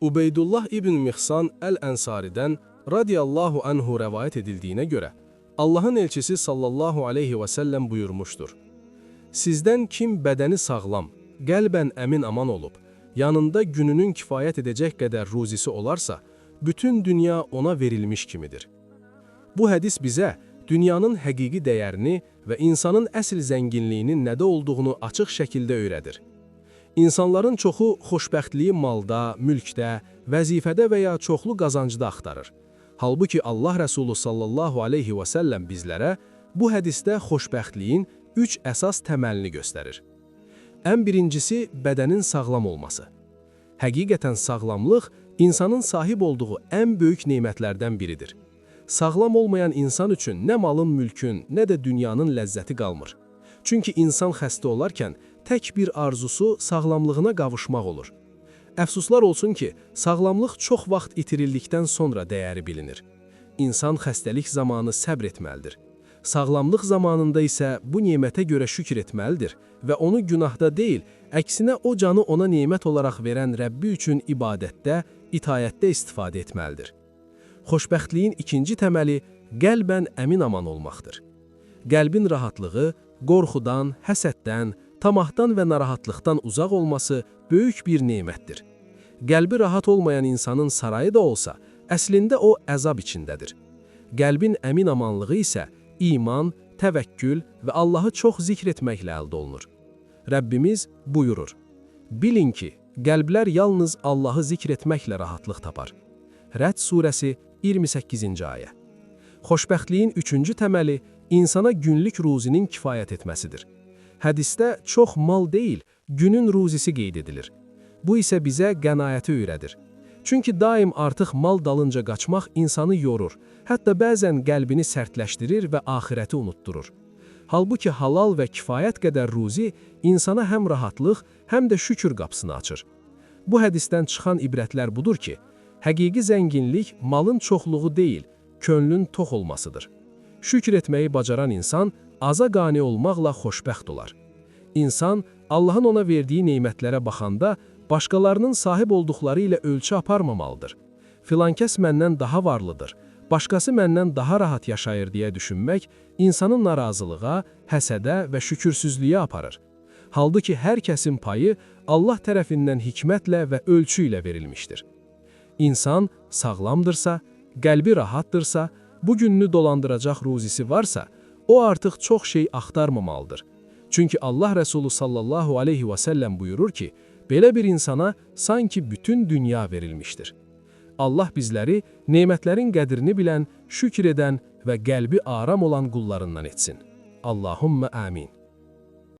Ubeydullah ibn Mihsan Əl-Ənsaridən radiyallahu anhu rəvayət edildiyinə görə Allahın elçisi sallallahu aleyhi və səlləm buyurmuşdur. Sizdən kim bədəni sağlam, qəlbən əmin aman olub, yanında gününün kifayət edəcək qədər ruzisi olarsa, bütün dünya ona verilmiş kimidir. Bu hədis bizə dünyanın həqiqi dəyərini və insanın əsl zənginliyinin nədə olduğunu açıq şəkildə öyrədir. İnsanların çoxu xoşbəxtliyi malda, mülkdə, vəzifədə və ya çoxlu qazancda axtarır. Halbuki Allah Rəsulu sallallahu aleyhi və səlləm bizlərə bu hədisdə xoşbəxtliyin üç əsas təməlini göstərir. Ən birincisi, bədənin sağlam olması. Həqiqətən sağlamlıq insanın sahib olduğu ən böyük nemətlərdən biridir. Sağlam olmayan insan üçün nə malın, mülkün, nə də dünyanın ləzzəti qalmır. Çünki insan xəstə olarkən tək bir arzusu sağlamlığına qavuşmaq olur. Əfsuslar olsun ki, sağlamlıq çox vaxt itirildikdən sonra dəyəri bilinir. İnsan xəstəlik zamanı səbr etməlidir. Sağlamlıq zamanında isə bu nemətə görə şükür etməlidir və onu günahda deyil, əksinə o canı ona nemət olaraq verən Rəbbi üçün ibadətdə, itayətdə istifadə etməlidir. Xoşbəxtliyin ikinci təməli qəlbən əmin-aman olmaqdır. Qəlbin rahatlığı, qorxudan, həsəddən, tamahdan və narahatlıqdan uzaq olması böyük bir nemətdir. Qəlbi rahat olmayan insanın sarayı da olsa, əslində o əzab içindədir. Qəlbin əmin-amanlığı isə iman, təvəkkül və Allahı çox zikr etməklə əldə olunur. Rəbbimiz buyurur: Bilin ki, qəlblər yalnız Allahı zikr etməklə rahatlıq tapar. Rəd surəsi 28-ci ayə. Xoşbəxtliyin üçüncü təməli insana günlük ruzinin kifayət etməsidir. Hədisdə çox mal deyil, günün ruzisi qeyd edilir. Bu isə bizə qənaəti öyrədir. Çünki daim artıq mal dalınca qaçmaq insanı yorur, hətta bəzən qəlbini sərtləşdirir və axirəti unutdurur. Halbuki halal və kifayət qədər ruzi insana həm rahatlıq, həm də şükür qapısını açır. Bu hədisdən çıxan ibrətlər budur ki, həqiqi zənginlik malın çoxluğu deyil, könlün tox olmasıdır. Şükür etməyi bacaran insan aza qane olmaqla xoşbəxt olar. İnsan Allahın ona verdiyi nemətlərə baxanda başqalarının sahib olduqları ilə ölçü aparmamalıdır. Filankəs məndən daha varlıdır, başqası məndən daha rahat yaşayır deyə düşünmək insanı narazılığa, həsədə və şükürsüzlüyə aparır. Halbuki hər kəsin payı Allah tərəfindən hikmətlə və ölçü ilə verilmişdir. İnsan sağlamdırsa, qəlbi rahatdırsa, bu gününü dolandıracaq ruzisi varsa, o artıq çox şey axtarmamalıdır. Çünki Allah Rəsulu sallallahu aleyhi və səlləm buyurur ki, belə bir insana sanki bütün dünya verilmişdir. Allah bizləri nemətlərin qədrini bilən, şükür edən və qəlbi aram olan qullarından etsin. Allahümmə amin.